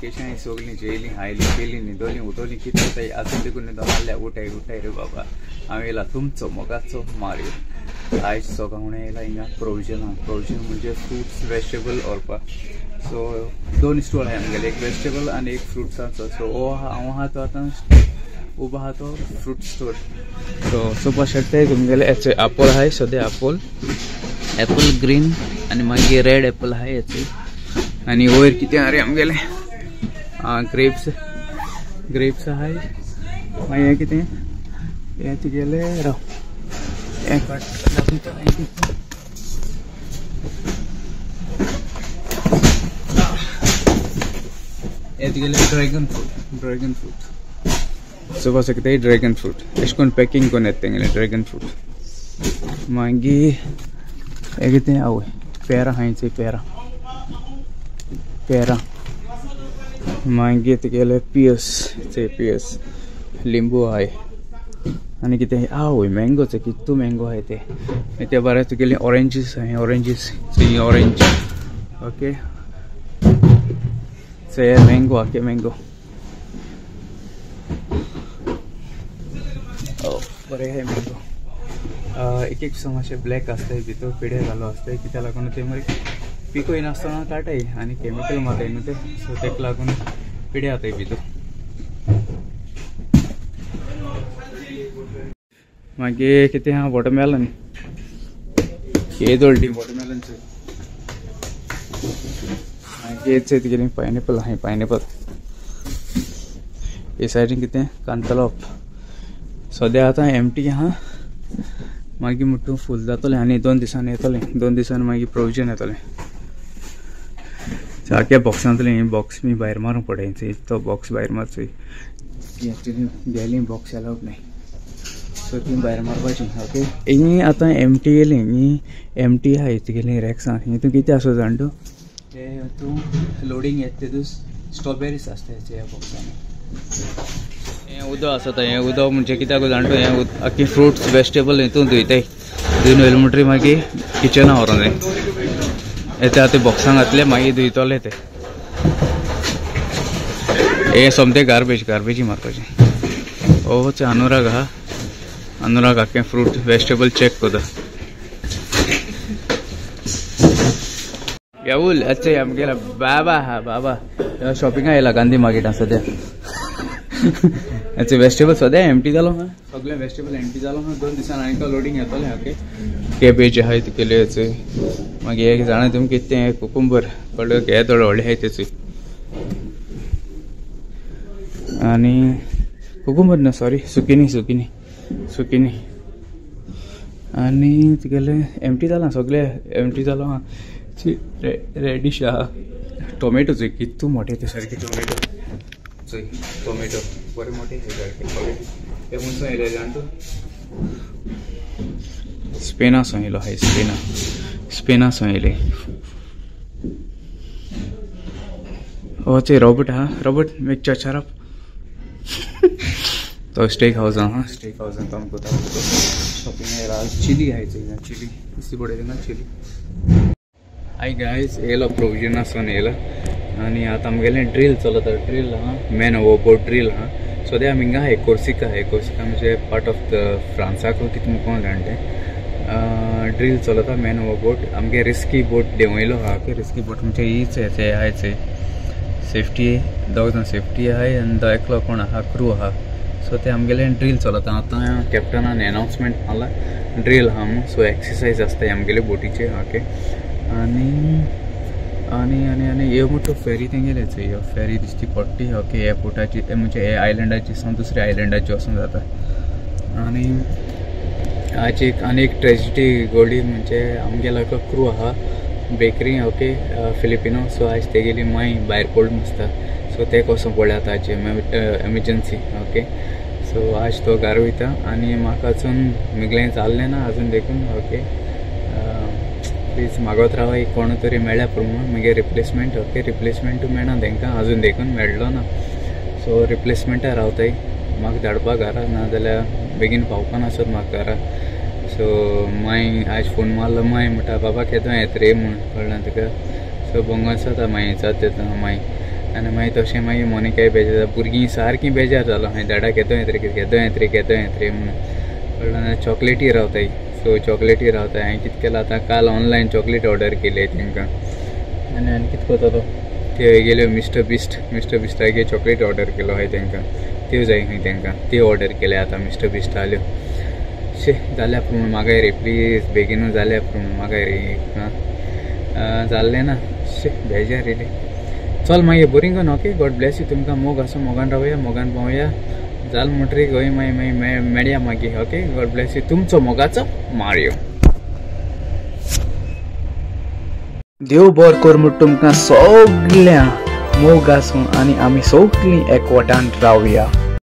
केशां सगळीं जेयलीं आयलीं केली न्हिदोलीं उठोलीं कितें जाताय आजून देखून न्हिदोन आहल्या उठाय उठाय रे बाबा. हांव येयला तुमचो मोगाचो मारियो. आयज सकाळी येयला हिंगा प्रोविजन प्रोविजन म्हणजे फ्रुट्स वेजिटेबल व्हरपाक. सो दोन स्टॉल आहाय आमगेले, एक वेजिटेबल आनी एक फ्रुट्सांचो. सो हो हांव आहा तो आतां उबो आहा तो फ्रूट स्टोर. सो चोवपा शकताय तुमगेले हेचे एप्पल आहाय सद्या, एप्पल एप्पल ग्रीन आनी मागीर रेड एप्पल आहाय हेचे. आनी वयर कितें आहा रे आमगेले ग्रेप्स ग्रेप्स आहाय. मागीर हें कितें हें तुगेलें राव हें काड दाखयता. हें तुगेलें ड्रॅगन फ्रूट, ड्रॅगन फ्रूट चोवपा शकताय. ड्रॅगन फ्रूट अशें करून पॅकींग करून येता तेंगेलें ड्रॅगन फ्रूट. मागीर हें कितें आवय पेरां आहाय, पेरां पेरां. मागीर तुगेले पियर्स, पियर्स लिंबू आहाय. आनी कितें आवय मँगोचे कितू मँगो आहाय ते. ते बरें तुगेले ऑरेंजीस आहाय, ऑरेंजीस ही ऑरेंज. ओके हे मँगो आखे मँगो बरें आहाय मँगो. एक एक सम अशें ब्लॅक आसताय भितर पिडे घालो आसताय, कित्याक लागून ते मागीर पिको येनासतना काडटाय आनी केमिकल मारताय न्हू ते. सो तेका लागून पिडे जाताय भितर. मागीर कितें आहा वॉटरमेलन, येदोळ वॉटरमेलन. मागीर तुगेली पायनएपल आहाय, पायनएपल. हे सायडीन कितें कांतलोप सद्या आतां एमटी आहा. मागीर मुट्टू फूल जातलें आनी 2 दिसांनी येतलें, 2 दिसांनी मागीर प्रोविजन येतलें. सारक्या बॉक्सांतलें हें बॉक्स बी भायर मारूंक पडटा, तो बॉक्स भायर मारचो. गेली बॉक्स अलावड न्हय, सो ती भायर मारपाची. ओके ही आतां एमटी येयली, ही एमटी आहाय तुगेली रॅक्सां. हितून कितें आसा जाण तूं, ते तूं लोडींग येता तितून स्ट्रॉबेरीज आसता ह्या बॉक्सांनी. हें उदक आसा, हें उदक म्हणजे कित्याक जाण तूं, हें आख्खी फ्रुट्स वेजिटेबल हितून धुयताय, धुयन वयले म्हणटरी मागीर किचना व्हरोन जाय. ते आतां बॉक्सां घातले मागीर धुयतले ते. हे सोमते गार्बेज, गार्बेजी मारपाची. हो अनुराग आहा, अनुराग आख्खें फ्रूट वेजिटेबल चॅक करता. येवूल अच्छा आमगेला बाबा आहा, बाबा शॉपिंगा येयला गांधी मार्केटान सद्या. अच्छा वेजिटेबल सद्या एमटी जालो हा, सगळें वेजिटेबल एमटी जालो हा. 2 दिसान आनी लोडींग येतलें. ओके केबेज आहाय तुगेले, मागीर एक जाणा तुमकां कितें कुकुंबर कळ्ळें, हे थोडे व्हडले आहाय तेचे. आनी कुकुंबर ना सॉरी सुकिनी, सुकिनी सुकिनी. आनी तुगेलें एमटी जालां, सगळें एमटी जालो आहा. रेडीश आहा, टोमॅटो चोय कितू मोठे ते सारके टोमॅटो चोय, टोमॅटो बरे मोठे सारके. हे खंयचो येयले जाण तूं, स्पेनासो येयलो हाय, स्पेना स्पेनासो येयले. हो चोय रॉबर्ट आहा, रॉबर्ट मेक चचारप. तो स्टेक हावस आहा, स्टेक हावसान तो आमकां शॉपिंग येयला. चिली आहाय चोय, चिली दिसती पडटा ना चिली. हाय गायज, येयलो प्रोविजन आसून येयला. आनी आतां आमगेलें ड्रील चलता, ड्रील आहा मॅन ओवरबोर्ड ड्रील आहा. सद्या आमी हिंगा आहाय कोर्सिका आहाय, कोर्सिका म्हणजे पार्ट ऑफ the फ्रांसाक कितें मुकोन जाण तें. ड्रील चलता मॅन ओवरबोर्ड. आमगे रिस्की बोट देंवयलो आहा. ओके रिस्की बोट म्हणजे हीच हें आहाय चोय, सेफ्टी दोग जाण सेफ्टी आहाय आनी तो एकलो कोण आहा क्रू आहा. सो ते आमगेलें ड्रील चलता. आतां कॅप्टनान एनावन्समेंट मारला ड्रील आहा म्हूण. सो एक्सरसायज आसता आमगेले बोटीचे. ओके आनी आनी आनी आनी ह्यो मोठो फेरी तेंगेले चोय, ह्यो फेरी दिश्टी पडटी. ओके ह्या पोर्टाची म्हणजे ह्या आयलंडाची सावन दुसऱ्या आयलंडाची वचून जाता. आनी आज एक आनी एक ट्रेजिडी घडली म्हणजे आमगेलो एक क्रू आहा बेकरी. Okay Filipino. सो आयज तेगेली माय भायर पडून आसता, सो ते कसो पळयात आतां एमर्जन्सी. ओके सो आज तो घरा वयता आनी म्हाका अजून मुगलें जाल्लें ना अजून देखून. ओके प्लीज मागत राव कोण तरी मेळ्ळ्या पुरो म्हूण मुगे रिप्लेसमेंट. ओके रिप्लेसमेंटूय मेळना तेंकां अजून देखून मेळ्ळो ना. सो रिप्लेसमेंटा रावताय म्हाका धाडपाक घरा, नाजाल्यार बेगीन पावपा नासत म्हाका घरा. सो माय आज फोन मारलो, माय म्हणटा बाबा केदो येत रे म्हूण, कळ्ळें तुका. सो बोंगो आसा मागीर जाता मागीर. आनी मागीर तशें मागीर मोनिकाय बेजार भुरगीं सारकीं बेजार जालो हांवें डाडा केदो येत रे केदो येत रे केदो येत रे म्हणून कळ्ळें. चॉकलेटी रावताय सो चॉकलेटी रावताय. हांवें कितें केलां आतां काल ऑनलायन चॉकलेट ऑर्डर केली तांकां. आनी आनी कितें करतलो त्यो गेल्यो मिस्टर बिस्ट, मिस्टर बिस्टागे चॉकलेट ऑर्डर केलो हांवें तांकां, त्यो जाय खंय तांकां, त्यो ऑर्डर केल्या आतां मिस्टर बिस्टाल्यो. शे जाल्या पूण मागाय रे प्लीज बेगीनू जाल्या पूण मागाय रे. आं जाल्लें ना शे बेजार येयले. चल मागीर बरी करून ओके गॉड ब्लेस you. तुमकां मोग आसूं, मोगान रावया, मोगान पावया. जाल म्हणटरी गोंय मागीर मागीर मेळया मागीर. Okay God Blaise you. तुमचो मोगाचो मारियो. देव बरो कर म्हूण तुमकां सगळ्यां मोग आसूं आनी आमी सगळीं एकवटान रावया.